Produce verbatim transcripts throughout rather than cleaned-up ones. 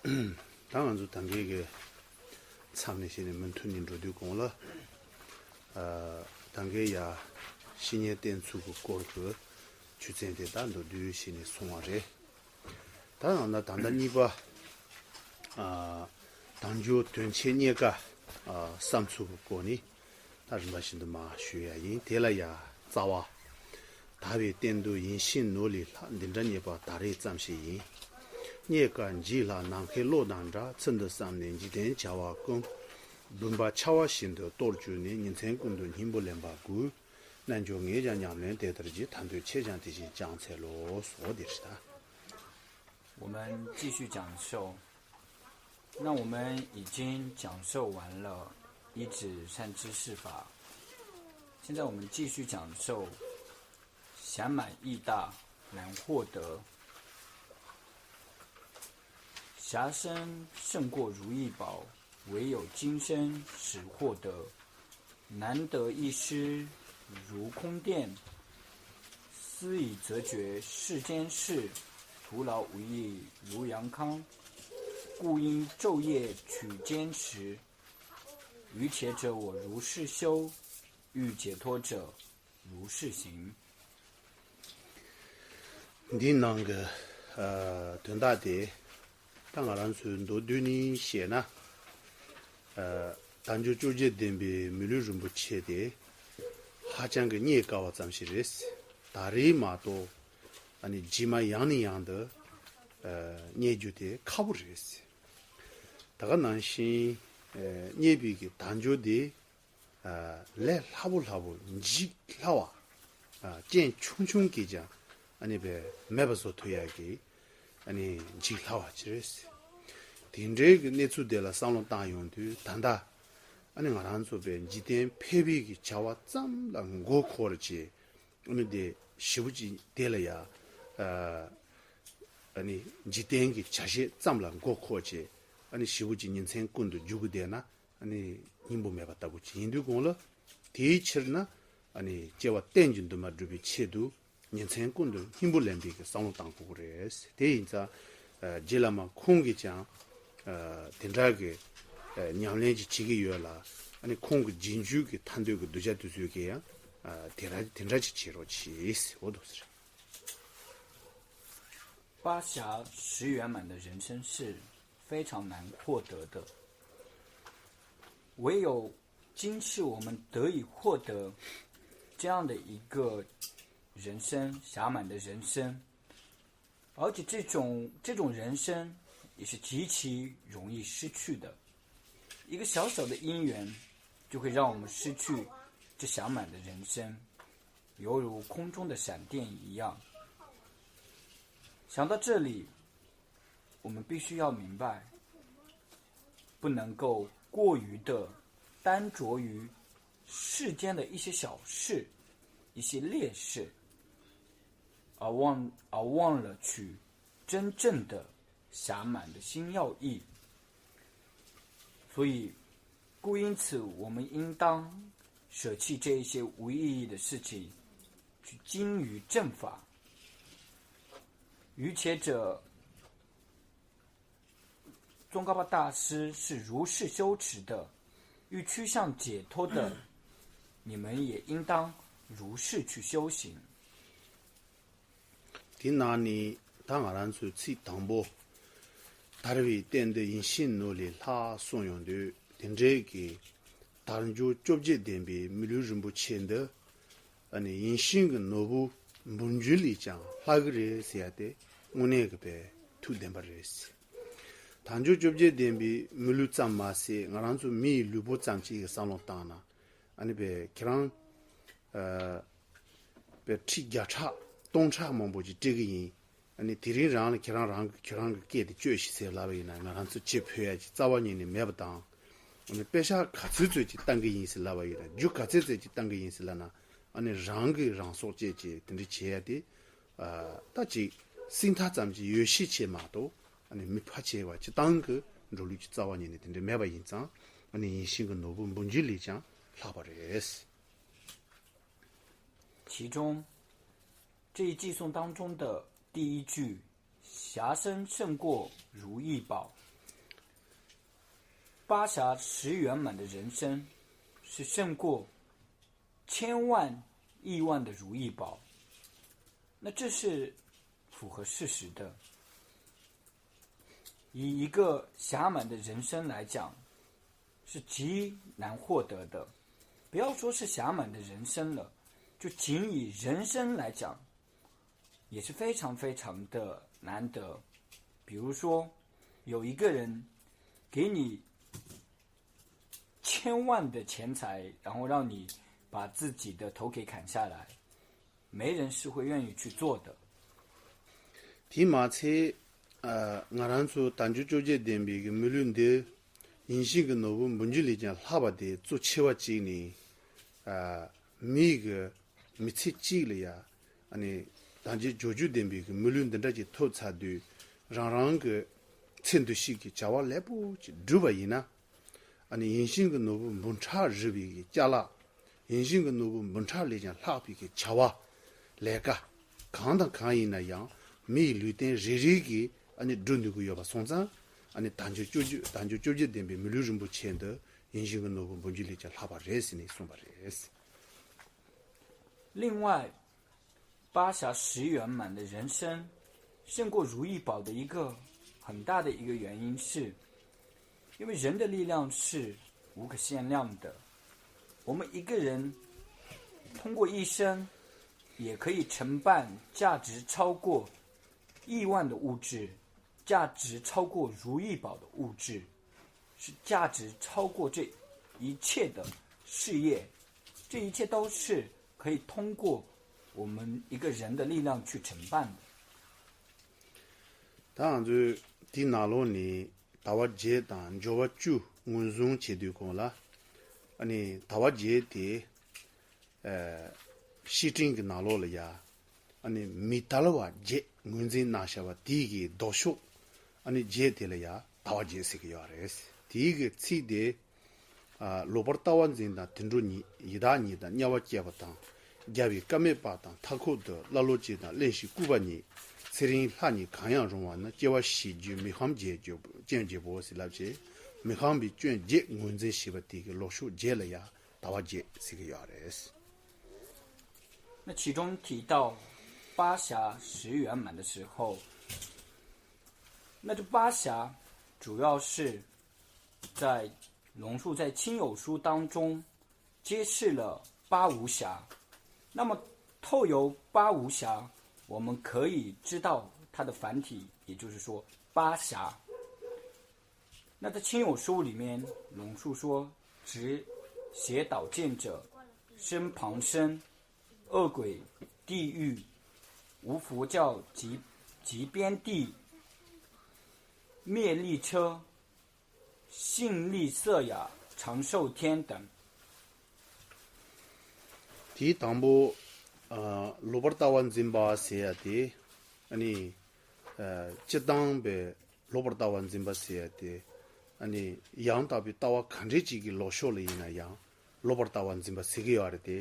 ད་ང་ཚོ་ད་གིན་གྱི་མཚམས་ནས་བྱས་ནས་མུ་མཐུད་ནས་འགྲོ་དུས་གོང་ལ། ཨ། ད་གིན་ཡ་བཤེས་གཉེན་བསྟེན་ཚུལ་གྱི་སྐོར་གྱི་ཆོས་ཚན་དེ་ད་མདོར་བསྡུས་བྱས་ནས་སོང་བ་རེད། ད་ཡང་ན་ད་ལྟ་གཉིས་པ། ཨ། དལ་འབྱོར་དོན་ཆེན་རྙེད་དཀའ། ཨ། བསམ་ཚུལ་གྱི་སྐོར་ནི། ད་རིམ་པ་བཞིན་དུ་མར་ཞུ་ཡ་ཡིན། དེ་ལ་ཡ་རྩ་བ། དལ་བའི་སྟེང་དུ་ཡིད་བཞིན་ནོར་ལས་ལྷག་འདི་འདྲ་རྙེད་པ་ད་རེས་ཙམ་ཞིག་ཡིན། རྙེད་དཀའ་འཇིག་སླ་ནམ་མཁའི་གློག་དང་འདྲ། ཚུལ་འདི་བསམས་ནས་འཇིག་རྟེན་བྱ་བ་ཀུན། བུམ་པ་འཆར་བ་བཞིན་དུ་གཏོར་གྱུར་ནས། ཉིན་མཚན་ཀུན་ཏུ་སྙིང་པོ་ལེན་པ་དགོས། རྣལ་འབྱོར་ངས་ཀྱང་ཉམས་ལེན་དེ་ལྟར་བགྱི། ཐར་འདོད་ཁྱེད་ཀྱང་དེ་བཞིན་བསྐྱང་འཚལ་ལོ། 说的是他。 我们继续讲授。那我们已经讲授完了一至善知识法，现在我们继续讲授：狭满易大难获得。狭身胜过如意宝，唯有精深始获得。难得一失如空殿，思已则觉世间事，徒劳无益如阳康。故应昼夜取坚持。愚且者我如是修，欲解脱者如是行。 འདིའི་ནང་གི་ཨ་དོན་དག་དེ་ད་ང་རང་ཚོའི་མདོར་བསྡུས་ནས་བཤད་ན། ཨ་དལ་འབྱོར་བཅོ་བརྒྱད་ལྡན་པའི་མི་ལུས་རིན་པོ་ཆེ་དེ་ཧ་ཅང་གི་རྙེད་དཀའ་བ་ཙམ་ཞིག་རེད། ད་རེས་མ་གཏོགས་ཨ་ནི་རྗེས་མ་ཡང་ནས་ཡང་དུ་ཨ་རྙེད་རྒྱུ་དེ་ཁག་པོ་རེད། ད་ག་ནང་བཞིན་ཨ་རྙེད་པའི་གི་དལ་འབྱོར་དེ། ལས་སླ་པོ་སླ་པོ་འཇིག་སླ་བ། རྐྱེན་ཆུང་ཆུང་གིས་ཀྱང་ཨ་ནི་བས་མེད་པ་བཟོ་ཐུབ་ཡག་གི་ཨ་ནི་འཇིག་སླ་བ་ཅིག་རེད། དེ་འདྲའི་གི་གནས་ཚུལ་དེ་ལ་བསམ་བློ་བཏང་ཡོང་དུས་ད་ལྟ་ཨ་ནི་ང་རང་ཚོ་བས་འཇིག་རྟེན་ཕལ་པའི་གི་བྱ་བ་ཙམ་ལ་མགོ་འཁོར་བྱས། ཨ་ནི་དེ་ཞེ་པོ་ཅིག་དེ་ལ་ཡ་ཨ་ནི་འཇིག་རྟེན་གི་བྱ་བྱེད་ཙམ་ལ་མགོ་འཁོར་བྱས། ཨ་ནི་ཞེ་པོ་ཅིག་ཉིན་མཚན་ཀུན་ཏུ་རྒྱུག་གི་བསྡད་ན། ཨ་ནི་སྙིང་པོ་མེད་པ་ལྟ་བུ་ཅིག་ཡིན་དུས་གོང་ལ། དེའི་ཕྱིར་ན་ཨ་ནི་སྐྱེ་བ་གཏན་གྱི་འདུན་མ་སྒྲུབ་པའི་ཆེད་དུ་ཉིན་མཚན་ཀུན་ཏུ་སྙིང་པོ་ལེན་པའི་གི་བསམ་བློ་བཏང་དགོས་ཀྱི་རེད། དེ་ཡིན་ཙང་རྗེ་བླ་མ་ཁོང་གིས་ཀྱང་དེ་འདྲ་གི་ཉམས་ལེན་ཅིག་བྱེད་ཀྱི་ཡོད་ལ། ཨ་ནི་ཁོང་གི་རྗེས་འཇུག་གི་ཐར་འདོད་ཀྱི་གདུལ་བྱ་དེ་ཚོས་ཀྱི་ཡང་དེ་འདྲ་དེ་འདྲ་ཅིག་བྱེད་རོགས་གྱིས། འོ་དོ་ཟེར། 八狭十圆满的人生是非常难获得的，唯有今世我们得以获得这样的一个人生，狭满的人生，而且这种这种人生也是极其容易失去的。一个小小的因缘，就会让我们失去这狭满的人生，犹如空中的闪电一样。想到这里，我们必须要明白，不能够过于的单着于世间的一些小事、一些劣事，而忘而忘了取真正的狭满的心要意。所以，故因此，我们应当舍弃这一些无意义的事情，去精于正法。愚且者，宗喀巴大师是如是修持的，欲趋向解脱的，你们也应当如是去修行。 དེ་ནང་ནས་ད་ང་རང་ཚོའི་ཚིག་དང་པོ། དལ་བའི་སྟེང་དུ་ཡིད་བཞིན་ནོར་ལས་ལྷག་གསུངས་ཡོང་དུས། དེ་འདྲའི་གི་དལ་འབྱོར་བཅོ་བརྒྱད་ལྡན་པའི་མི་ལུས་རིན་པོ་ཆེ་འདི། ཨ་ནི་ཡིད་བཞིན་གྱི་ནོར་བུ་འབུམ་འགྱུར་ལས་ཀྱང་ལྷག་གི་རེད་ཟེར་ཡ་དེ་དངོས་གནས་ཀྱི་དཔེ་ཐུགས་བདེན་པ་རེད། དལ་འབྱོར་བཅོ་བརྒྱད་ལྡན་པའི་མི་ལུས་ཙམ་མ་ཟད། ང་རང་ཚོ་མི་ཡི་ལུས་པོ་ཙམ་ཅིག་གི་བསམ་བློ་བཏང་ན། ཨ་ནི་དཔེ་ཁྱེད་རང་ཨ་དཔེ་ཁྲི་བརྒྱ་ཕྲག་སྟོང་ཕྲག་མང་པོ་ཅིག་སྤྲད་གི་ཡིན། ཨ་ནི་དེ་རིང་རང་ལ་ཁྱེད་རང་རང་གི་ཁྱེད་རང་གི་སྐད་དེ་སྤྱོད་ཤིག་ཟེར་ལབ་པ་ཡིན་ན། ང་རང་ཚོ་བྱེད་ཕོད་ཡ་ཅིག་རྩ་བ་ཉིད་ནས་མེད་པ་དང་། ཨ་ནི་པེ་ཤག་ག་ཚོད་ཚོད་ཅིག་བཏང་གི་ཡིན་ཟེར་ལབ་པ་ཡིན་ན། རྒྱུ་ག་ཚོད་ཚོད་ཅིག་བཏང་གི་ཡིན་ཟེར་ལབ་ན། ཨ་ནི་རང་གི་རང་སྲོག་བཅད་ཅིག་དེ་འདྲ་བྱེད་ཡ་དེ། ཨ་ད་ཅིག་སྲིད་མཐའ་ཙམ་ཅིག་ཡོད་ཤས་ཆེ་མ་གཏོགས། ཨ་ནི་མི་ཕལ་ཆེ་བ་སྤྱིར་བཏང་གི་འགྲོ་ལུགས་ཀྱི་རྩ་བ་ཉིད་ནས་དེ་འདྲ་མེད་པ་ཡིན་ཙང་། ཨ་ནི་ཡིད་བཞིན་གྱི་ནོར་བུ་འབུམ་འགྱུར་ལས་ཀྱང་ལྷག་པ་རེད། 其中，这一偈颂当中的第一句“狭身胜过如意宝”，八霞十圆满的人生是胜过千万亿万的如意宝，那这是符合事实的。以一个霞满的人生来讲，是极难获得的。不要说是霞满的人生了，就仅以人生来讲，也是非常非常的难得。比如说，有一个人给你千万的钱财，然后让你把自己的头给砍下来，没人是会愿意去做的。དེ་མ་ཚད། ཨ། ང་རང་ཚོ་དལ་འབྱོར་བཅོ་བརྒྱད་ལྡན་པའི་གི་མི་ལུས་འདི་ཡིན་ཞིང་གི་ནོར་བུ་འབུལ་རྒྱུ་ལས་ཀྱང་ལྷག་པ་དེ་གཙོ་ཆེ་བ་གཅིག་ནི། ཨ། མིའི་གི་མི་ཚེ་གཅིག་ལ་ཡ། ཨ་ནི་དལ་འབྱོར་བཅོ་བརྒྱད་ལྡན་པའི་གི་མི་ལུས་འདི་འདྲ་ཅིག་ཐོབ་ཚར་དུས། རང་རང་གི་ཚེ་འདི་ཕྱི་གི་བྱ་བ་ལེགས་པོ་ཅིག་བསྒྲུབས་པ་ཡིན་ན། ཨ་ནི་ཡིན་ཞིང་གི་ནོར་བུ་འབུམ་ཕྲག་རི་བའི་གི་ཅ་ལག་ཡིན་ཞིང་གི་ནོར་བུ་འབུམ་ཕྲག་ལས་ཀྱང་ལྷག་པའི་གི་བྱ་བ། ལས་ཀ་གང་དང་གང་ཡིན་ན་ཡང་། མིའི་ལུས་རྟེན་རེ་རེ་གིས་ཨ་ནི་བསྒྲུབ་ནུས་ཀྱི་ཡོད་པ་སོང་ཙང་། ཨ་ནི་དལ་འབྱོར་བཅོ་བརྒྱད་དལ་འབྱོར་བཅོ་བརྒྱད་ལྡན་པའི་མི་ལུས་རིན་པོ་ཆེ་འདི་ཡིན་ཞིང་གི་ནོར་བུ་འབུམ་རྒྱུད་ལས་ཀྱང་ལྷག་པ་རེད་ཟེར་ནས་གསུངས་པ་རེད། 另外，八霞十圆满的人生胜过如意宝的一个很大的一个原因是，因为人的力量是无可限量的。我们一个人通过一生，也可以承办价值超过亿万的物质，价值超过如意宝的物质，是价值超过这一切的事业。这一切都是可以通过我们一个人的力量去承办的。 ད་ང་ཚོས་དེའི་ནང་ལོགས་ནས་ཟླ་བ་བརྒྱད་དང་འབྱོར་བ་བཅུ་ངོས་བཟུང་བྱེད་དུས་གོང་ལ། ཨ་ནི་ཟླ་བ་བརྒྱད་དེ། ཨ། བཤེས་སྤྲིང་གི་ནང་ལོགས་ལ་ཡ། ཨ་ནི་མི་དལ་བ་བརྒྱད་ངོས་འཛིན་གནང་བཞག་པ་དེའི་གི་ལྡོག་ཕྱོགས། ཨ་ནི་བརྒྱད་དེ་ལ་ཡ་ཟླ་བ་བརྒྱད་ཟེར་གི་ཡོད་རེད། དེའི་གི་ཚིག་དེ། ཨ། ལོག་པར་ལྟ་བ་འཛིན་དང་དུད་འགྲོ་ཉིད། ཡི་དྭགས་ཉིད་དང་དམྱལ་བ་སྐྱེ་བ་དང་། རྒྱལ་བའི་བཀའ་མེད་པ་དང་མཐའ་འཁོབ་ཏུ། ཀླ་ཀློ་སྐྱེས་དང་གླེན་ཞིང་ལྐུགས་པ་ཉིད། ཚེ་རིང་ལྷ་ཉིད་གང་ཡང་རུང་བ་ནི། སྐྱེ་བ་ཞེས་བརྗོད་མི་ཕམ་རྒྱལ་པོ། སྐྱོན་བརྗོད་པོ་ཟེར་ལབ་བྱས། མི་ཕམ་པའི་སྐྱོན་བརྒྱད་ངོས་འཛིན་ཞེས་པ་དེ་གི་ལྡོག་ཕྱོགས་བརྒྱད་ལ་ཡ་ཟླ་བ་བརྒྱད་ཟེར་གི་ཡོད་རེད། 那其中提到八霞十圆满的时候，那这八霞主要是在龙树在亲友书当中揭示了八无暇。那么透由八无暇，我们可以知道它的繁体，也就是说八霞。那在亲友书里面，龙树说，指邪导见者，生旁生，恶鬼、地狱，无佛教及及边地，灭力车， 性力色雅长寿天等。 དེའི་དང་པོ། ཨ། ལོག་པར་ལྟ་བ་འཛིན་པ་ཟེར་ཡ་དེ། ཨ་ནི། ཨ། སྤྱིར་བཏང་པའི་ལོག་པར་ལྟ་བ་འཛིན་པ་ཟེར་ཡ་དེ། ཨ་ནི། ཡང་དག་པའི་ལྟ་བ་ག་འདྲས་ཅིག་གི་ལྡོག་ཕྱོགས་ལ་ཡིན་ན་ཡང་ལོག་པར་ལྟ་བ་འཛིན་པ་ཟེར་གི་ཡོད་རེད་དེ།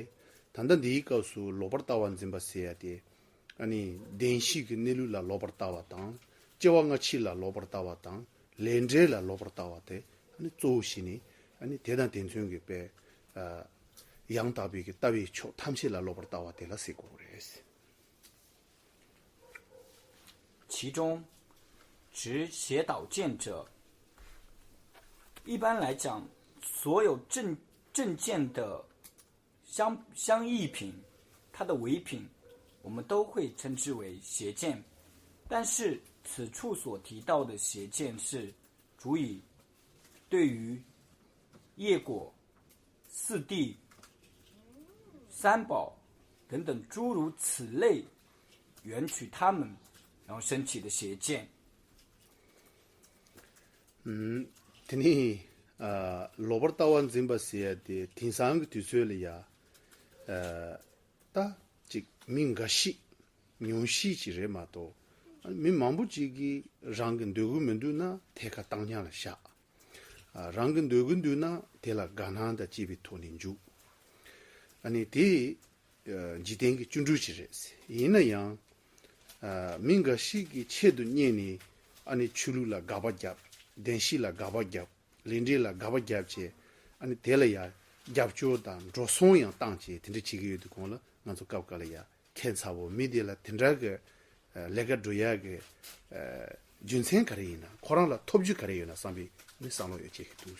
ད་ལྟ་འདིའི་སྐབས་སུ་ལོག་པར་ལྟ་བ་འཛིན་པ་ཟེར་ཡ་དེ། ཨ་ནི་བདེན་བཞི་གི་གནས་ལུགས་ལ་ལོག་པར་ལྟ་བ་དང་། སྐྱེ་བ་སྔ་ཕྱི་ལ་ལོག་པར་ལྟ་བ་དང་། ལས་འབྲས་ལ་ལོག་པར་ལྟ་བ་དེ་ཨ་ནི་གཙོ་བོ་བྱས་ནས། ཨ་ནི་དེ་དང་དེ་མཚུངས་ཀྱི་དཔེ། ཨ། ཡང་དག་པའི་གི་ལྟ་བའི་ཕྱོགས་ཐམས་ཅད་ལ་ལོག་པར་ལྟ་བ་དེ་ལ་ཟེར་དགོས་རེད། 其中，指邪导见者，一般来讲，所有正正见的 相相异品，它的违品，我们都会称之为邪见。但是此处所提到的邪见是主以对于业果、四谛、三宝等等诸如此类，缘起他们，然后升起的邪见。 ཨུམ། དེ་ནས། ཨ། ལོག་པར་ལྟ་བ་འཛིན་པ་ཟེར་ཡ་དེ་དེང་སང་གི་དུས་ཚོད་ལ་ཡ། ཨ། ད་ཅིག་མི་འགའ་ཞིག་ཉུང་ཤས་ཅིག་རེད་མ་གཏོགས། ཨ། མི་མང་པོ་ཅིག་གིས་རང་གི་འདོད་གི་མི་འདུག་ན་ཐད་ཀར་བཏང་སྙོམས་ལ་བཞག་ཨ། རང་གི་འདོད་གི་འདུག་ན་དེ་ལ་དགའ་སྣང་དང་བཅས་པའི་ཐོག་ནས་འཇུག་ཨ་ནི་དེ། ཨ། འཇིག་རྟེན་གྱི་སྐྱོན་འགྲོས་ཅིག་རེད། ཡིན་ན་ཡང་། ཨ། མི་འགའ་ཞིག་གིས་ཆེད་དུ་གཉེར་ནས། ཨ་ནི་ཆོས་ལུགས་ལ་དགག་པ་བརྒྱབ། བདེན་བཞི་ལ་དགག་པ་བརྒྱབ། ལས་འབྲས་ལ་དགག་པ་བརྒྱབ་བྱས། ཨ་ནི་དེ་ལ་ཡ་རྒྱབ་སྐྱོར་དང་འགྲོ་སོང་ཡང་བཏང་བྱས་དེ་འདྲ་བྱེད་ཀྱི་ཡོད་དུས་སྒང་ལ། ང་ཚོ་སྐབས་འགའ་ལ་ཡ་ཁྱད་མཚར་པོ། མི་དེ་ལ་དེ་འདྲ་གི་ལས་ཀ་འགྲོ་ཡ་གི་རྒྱུ་མཚན་ག་རེ་ཡིན་ན། ཁོ་རང་ལ་ཐོབ་རྒྱུ་ག་རེ་ཡོད་ན་བསམ་པའི་ནི་བསམ་བློ་ཡོད་ཅེས་ཤིག་འདུག།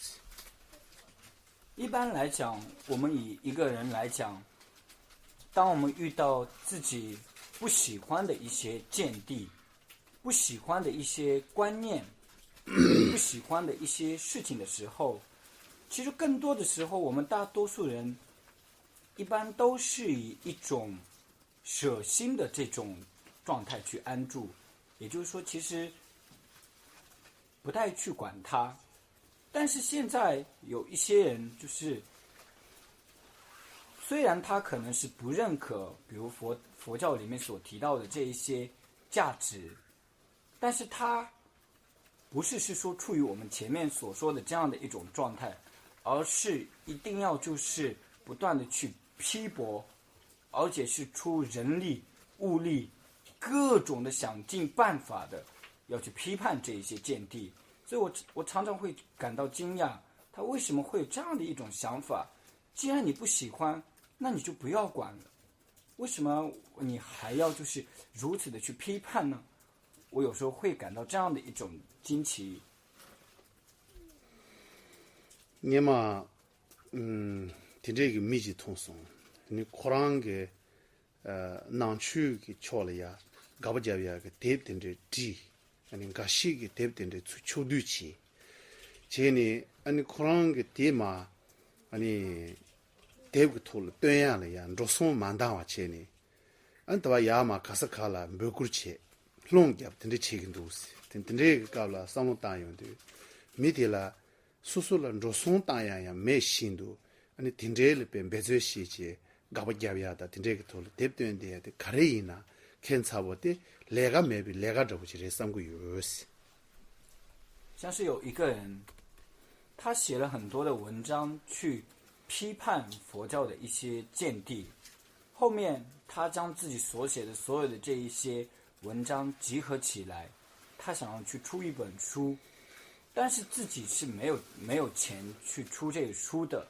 一般来讲，我们以一个人来讲，当我们遇到自己不喜欢的一些见地、不喜欢的一些观念、不喜欢的一些事情的时候，其实更多的时候，我们大多数人一般都是以一种舍心的这种状态去安住，也就是说，其实不太去管它。但是现在有一些人，就是虽然他可能是不认可，比如佛佛教里面所提到的这一些价值，但是他不是是说处于我们前面所说的这样的一种状态，而是一定要就是不断的去批驳，而且是出人力物力，各种的想尽办法的要去批判这一些见地。所以我我常常会感到惊讶，他为什么会有这样的一种想法？既然你不喜欢，那你就不要管了。为什么你还要就是如此的去批判呢？我有时候会感到这样的一种惊奇。ངས་མ་ཨུམ་དེ་འདྲས་ཀྱི་མི་ཅིག་མཐོང་སོང་། ནི་ཁོ་རང་གི་ཨ་ནང་ཆོས་ཀྱི་ཕྱོགས་ལ་ཡ་དགག་པ་རྒྱབ་ཡ་གི་དེབ་དེ་འདྲས་བྲིས། ཨ་ནི་འགའ་ཤས་ཀྱི་དེབ་དེ་འདྲས་ཚུར་ཕྱོགས་བསྡུས་བྱས། བྱས་ནས་ཨ་ནི་ཁོ་རང་གི་དེ་མ་ཨ་ནི་དེབ་ཀྱི་ཐོག་ལ་སྟོན་ཡ་ལ་ཡ་འགྲོ་སོང་མ་འདང་བ་བྱས་ནས། ཨ་ནི་དེ་བ་ཡ་མ་ག་ས་ག་ལ་འབོད་སྐུལ་བྱས། སློང་རྒྱབ་དེ་འདྲ་བྱེད་ཀྱི་འདུག་ཟེར། དེ་དེ་འདྲའི་གི་སྐབས་ལ་བསམ་བློ་བཏང་ཡོང་དུས། མི་དེ་ལ་སོ་སོ་ལ་འགྲོ་སོང་བཏང་ཡ་ཡང་མེད་བཞིན་དུ། ཨ་ནི་དེ་འདྲའི་ལ་དཔེ་འབད་རྩོལ་བྱེད་བྱས་དགག་པ་རྒྱབ་ཡ་དང་དེ་འདྲའི་གི་ཐོག་ལ་དེབ་བཏོན་བསྡད་ཡ་དེ་ག་རེ་ཡིན་ན། ཁྱད་མཚར་པོ་དེ་ལས་ཀ་མེད་པའི་ལས་ཀ་འདྲ་པོ་ཅིག་རེད་བསམ་གྱི་ཡོད། 像是有一个人，他写了很多的文章去批判佛教的一些见地，后面他将自己所写的所有的这一些文章集合起来，他想要去出一本书，但是自己是没有没有钱去出这个书的，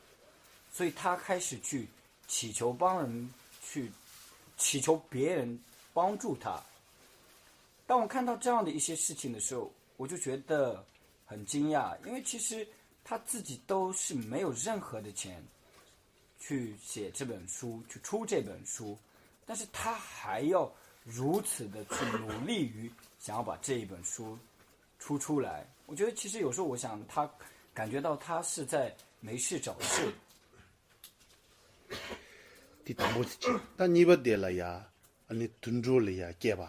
所以他开始去祈求帮人去祈求别人帮助他。当我看到这样的一些事情的时候，我就觉得很惊讶，因为其实他自己都是没有任何的钱去写这本书，去出这本书，但是他还要如此的去努力于想要把这一本书出出来。我觉得其实有时候我想他，感觉到他是在没事找事。 དེ་དང་པོ་དེ་བྱས། ད་གཉིས་པ་དེ་ལ་ཡ་ཨ་ནི་དུད་འགྲོ་ལ་ཡ་སྐྱེས་པ།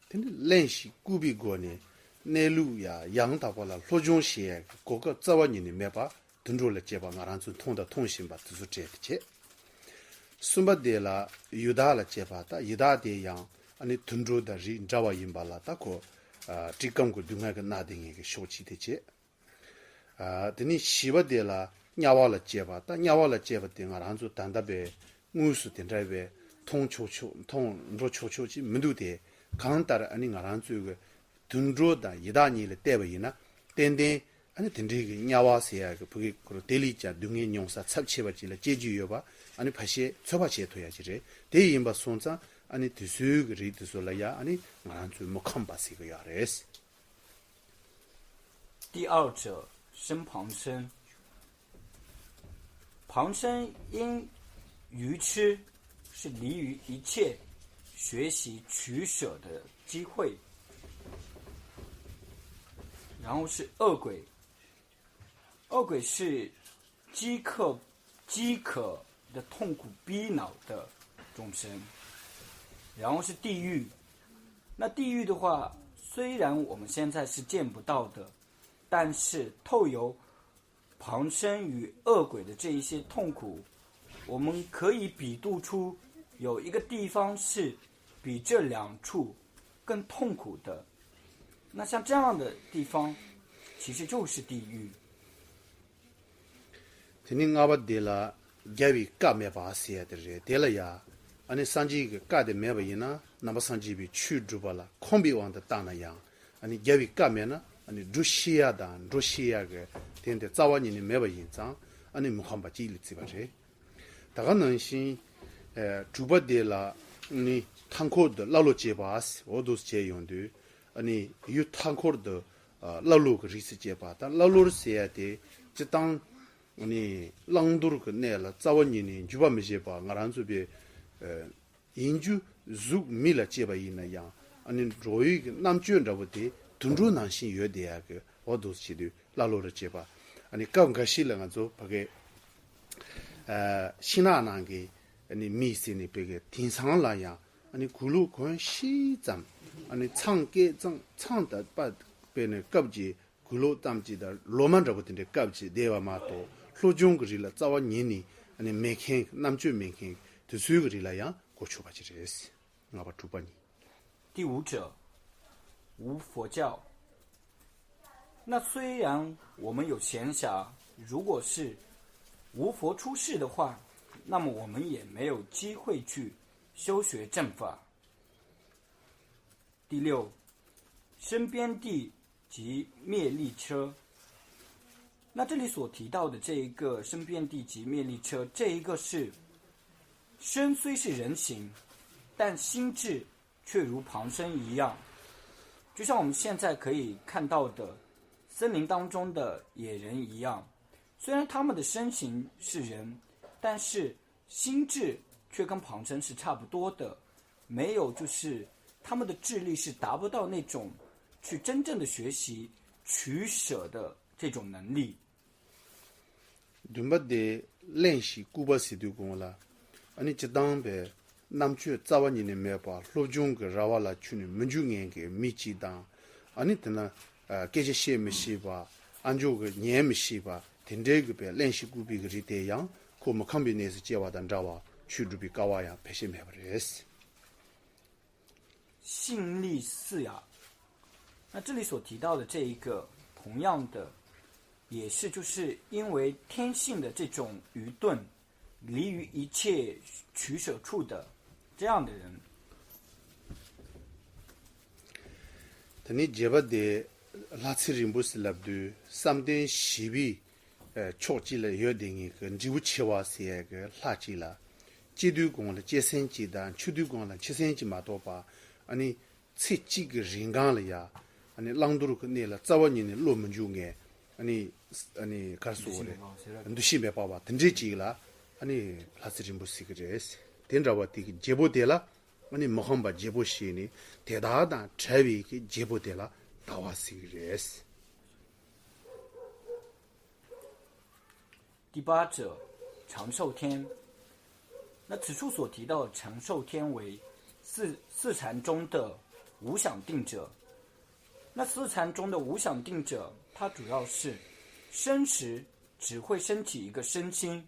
དེ་ནི་གླེན་ཞིང་ལྐུགས་པའི་སྒོ་ནས་གནས་ལུགས་ཡ་ཡང་དག་པ་ལ་སློབ་སྦྱོང་བྱེད་ཡ་གི་གོ་སྐབས་རྩ་བ་ཉིད་ནས་མེད་པ། དུད་འགྲོ་ལ་སྐྱེས་པ་ང་རང་ཚོས་མཐོང་དང་མཐོང་བཞིན་པ་དེ་ཚོ་གྲས་དེ་བྱས། གསུམ་པ་དེ་ལ་ཡི་དྭགས་ལ་སྐྱེས་པ། ད་ཡི་དྭགས་དེ་ཡང་ཨ་ནི་དུད་འགྲོ་དང་རིགས་འདྲ་བ་ཡིན་པ་ལ། ད་ཁོ་ཨ་སྤྲིན་དཀར་པོ་སྡུག་བསྔལ་གྱིས་མནར་བསྡད་མཁན་གྱི་ཕྱོགས་གཅིག་དེ་བྱས། ཨ་དེ་ནས་བཞི་པ་དེ་ལ་དམྱལ་བ་ལ་སྐྱེས་པ། ད་དམྱལ་བ་ལ་སྐྱེས་པ་དེ་ང་རང་ཚོ་ད་ལྟ་བས་དངོས་སུ་དེ་འདྲ་བས་མཐོང་ཆོག་ཆོག་མཐོང་འགྲོ་ཆོག་ཆོག་ཅིག་མི་འདུག་སྟེ། གང་ལྟར་ཨ་ནི་ང་རང་ཚོའི་གི་དུད་འགྲོ་དང་ཡི་དྭགས་གཉིས་ལ་བལྟས་པ་ཡིན་ན། ཏན་ཏན་ཨ་ནི་དེ་འདྲའི་གི་དམྱལ་བ་ཟེར་ཡ་གི་བོད་སྐད་སྐོར་དེ་ལས་ཀྱང་སྡུག་བསྔལ་མྱོང་ས་ཚབས་ཆེ་བ་ཅིག་ལ་སྐྱེ་རྒྱུ་ཡོད་པ་ཨ་ནི་ཕལ་ཆེར་ཚོད་དཔག་བྱེད་ཐུབ་ཡ་ཅིག་རེད། དེ་ཡིན་པ་སོང་ཙང་ཨ་ནི་དེ་ཚོའི་གི་རིགས་དེ་ཚོ་ལ་ཡ་ཨ་ནི་ང་རང་ཚོས་མི་ཁོམ་པ་ཟེར་གི་ཡོད་རེད། 第二者生旁生。旁生因愚痴是离于一切学习取舍的机会，然后是恶鬼，恶鬼是饥渴饥渴的痛苦逼恼的众生，然后是地狱。那地狱的话，虽然我们现在是见不到的，但是透由旁生与恶鬼的这一些痛苦，我们可以比度出有一个地方是比这两处更痛苦的。那像这样的地方，其实就是地狱。 དེ་ནི་ལྔ་པ་དེ་ལ་རྒྱལ་བའི་བཀའ་མེད་པ་ཟེར་ཡ་དེ་རེད། དེ་ལ་ཡ་ཨ་ནི་སངས་རྒྱས་ཀྱི་བཀའ་དེ་མེད་པ་ཡིན་ན། ནང་པ་སངས་རྒྱས་པའི་ཆོས་སྒྲུབ་པ་ལ་ཁོམ་པའི་དབང་དུ་བཏང་ན་ཡང་། ཨ་ནི་རྒྱལ་བའི་བཀའ་མེད་ན་ ཨ་ནི་འགྲོ་ཤེས་ཡ་དང་འགྲོ་ཤེས་ཡ་གི་དེ་འདི་རྩ་བ་ཉིད་ནས་མེད་པ་ཡིན་ཙང་ཨ་ནི་མི་ཁོམ་པ་གཅིག་ལ་བརྩིས་པ་རེད། ད་ག་ནང་བཞིན་ཨ་དྲུག་པ་དེ་ལ་ཨ་ནི་མཐའ་འཁོར་དུ་ཀླ་ཀློ་བྱེད་པ་འོ་འདུག་སེ་བྱས་ཡོང་དུས་ཨ་ནི་ཡུལ་མཐའ་འཁོར་དུ་ཨ་ཀླ་ཀློ་གི་རིགས་སུ་བྱེད་པ་དང་ཀླ་ཀློ་ཟེར་ཡ་དེ་སྤྱིར་བཏང་ཨ་ནི་བླང་དོར་གྱི་གནས་ལ་རྩ་བ་ཉིད་ནས་འགྱུར་བ་མི་བྱེད་པ། ང་རང་ཚོ་པའི་ཨ་ཡིན་རྒྱུ་གཟུགས་མི་ལ་སྐྱེས་པ་ཡིན་ན་ཡང་ཨ་ནི་འགྲོ་བའི་གི་རྣམ་དཔྱོད་འདྲ་བོ་དེ་དུད་འགྲོ་ནང་བཞིན་ཡོད་བསྡད་ཡག་གི་འོ་འདུག་སེ་བྱེད་དུས་ཀླ་ཀློ་རུ་བྱེད་པ། ཨ་ནི་སྐབས་འགའ་ཞིག་ལ་ང་ཚོ་ཕ་གི་ཨ་ཤིང་ནགས་ནང་གི་ཨ་ནི་མི་ཟེར་ནས་ཕ་གི་དེང་སང་ལ་ཡང་ཨ་ནི་གུ་ལུ་གོན་ཤིག་ཙམ་ཨ་ནི་ཚང་སྐད་ཚང་ཚང་ད་པ་དཔེ་ནས་སྐབས་ཀྱི་གུ་ལུ་ཙམ་ཅིག་དང་ལོ་མ་འདྲ་བོ་དེ་འདྲའི་སྐབས་ཀྱི་བསྡད་པ་མ་གཏོགས་སློབ་སྦྱོང་གི་རིགས་ལ་རྩ་བ་ཉིད་ནས་ཨ་ནི་མེད་མཁན་རྣམ་དཔྱོད་མེད་མཁན་དེ་ཚོའི་གི་རིགས་ལ་ཡང་གོ་ཆོད་པ་ཅིག་རེད། ལྔ་པ་དྲུག་པ་གཉིས། 第五者，无佛教。那虽然我们有闲暇，如果是无佛出世的话，那么我们也没有机会去修学正法。第六，生边地及灭力车。那这里所提到的这一个生边地及灭力车，这一个是身虽是人形，但心智却如旁生一样，就像我们现在可以看到的森林当中的野人一样。虽然他们的身形是人，但是心智却跟旁生是差不多的，没有，就是他们的智力是达不到那种去真正的学习取舍的这种能力。 བདུན་པ་དེ་གླེན་ཞིང་ལྐུགས་པ་ཟེར་དུས་གོང་ལ་ཨ་ནི་སྤྱིར་བཏང་པའི་རྣམ་དཔྱོད་རྩ་བ་ཉིད་ནས་མེད་པ་སློབ་སྦྱོང་གི་ར་བ་ལ་ཁྱོན་ནས་མི་འཇུག་མཁན་གྱི་མི་གཅིག་དང་ཨ་ནི་དེ་ན་སྐད་ཆ་བཤད་མི་ཤེས་པ་ཨ་མཆོག་གི་ཉན་མི་ཤེས་པ་དེ་འདྲའི་གི་པའི་གླེན་ཞིང་ལྐུགས་པའི་གི་རིགས་དེ་ཡང་ཁོ་མི་ཁོམ་པའི་གནས་སུ་སྐྱེ་བ་དང་འདྲ་བ་ཆོས་སྒྲུབ་པའི་སྐལ་བ་ཡང་ཕལ་ཆེར་མེད་པ་རེད། 性力四呀。那这里所提到的这一个，同样的，也是就是因为天性的这种愚钝，离于一切取舍处的这样的人。 ད་ནི་བརྒྱད་པ་དེ་ལྷ་ཚེ་རིང་པོ་ཟེར་ལབ་དུས་བསམ་གཏན་བཞི་པའི་ཕྱོགས་གཅིག་ལ་ཡོད་བསྡད་མཁན་གྱི་འབྲས་བུ་ཆེ་བ་ཟེར་ཡས་ཀྱི་ལྷ་གཅིག་ལ། སྐྱེ་དུས་གོང་ལ་སྐྱེ་སྲན་གཅིག་དང་འཆི་དུས་གོང་ལ་འཆི་སྲན་གཅིག་མ་གཏོགས་པ། ཨ་ནི་ཚེ་གཅིག་གི་རིང་གང་ལ་ཡ། ཨ་ནི་བླང་དོར་གྱི་གནས་ལ་རྩ་བ་ཉིད་ནས་བློ་མི་འཇུག་མཁན། ཨ་ནི་ཨ་ནི་ག་རེ་ཟེར་དགོས་རེད། འདུ་ཤེས་མེད་པ་བ་དེ་འདྲས་གཅིག་ལ་ཨ་ནི་ལྷ་ཚེ་རིང་པོ་ཟེར་གྱི་རེད། དེ་འདྲ་བ་དེ་གི་བརྒྱད་པོ་དེ་ལ་ཨ་ནི་མི་ཁོམ་པ་བརྒྱད་པོ་ཞེས་ནི་དེ་དག་དང་བྲལ་བའི་གི་བརྒྱད་པོ་དེ་ལ་ཟླ་བ་ཟེར་གྱི་རེད། 第八者，长寿天。那此处所提到的长寿天为四四禅中的无想定者。那四禅中的无想定者，它主要是生时只会升起一个身心，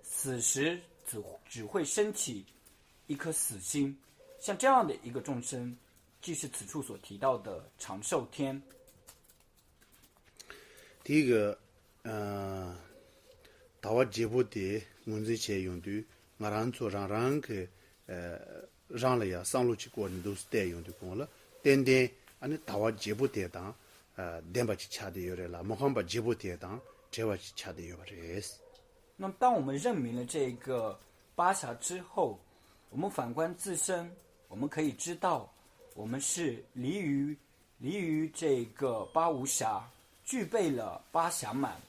死时只只会升起一颗死心。像这样的一个众生，即是此处所提到的长寿天。 དེ་གི་ཨ་ཟླ་བ་བརྒྱད་པོ་དེ་ངོས་འཛིན་བྱས་ཡོང་དུས་ང་རང་ཚོ་རང་རང་གི་ཨ་རང་ལ་ཡང་བསམ་བློ་ཅིག་བསྐོར་ནས་འདུག་སེ་བལྟས་ཡོང་དུས་གོང་ལ་ཏན་ཏན་ཨ་ནི་ཟླ་བ་བརྒྱད་པོ་དེ་དང་ཨ་ལྡན་པ་ཅིག་ཆགས་བསྡད་ཡོད་རེད་ལ་མི་ཁོམ་པ་བརྒྱད་པོ་དེ་དང་བྲལ་བ་ཅིག་ཆགས་བསྡད་ཡོད་པ་རེད། 那么，当我们认明了这个八暇之后，我们反观自身，我们可以知道，我们是离于离于这个八无暇，具备了八暇满。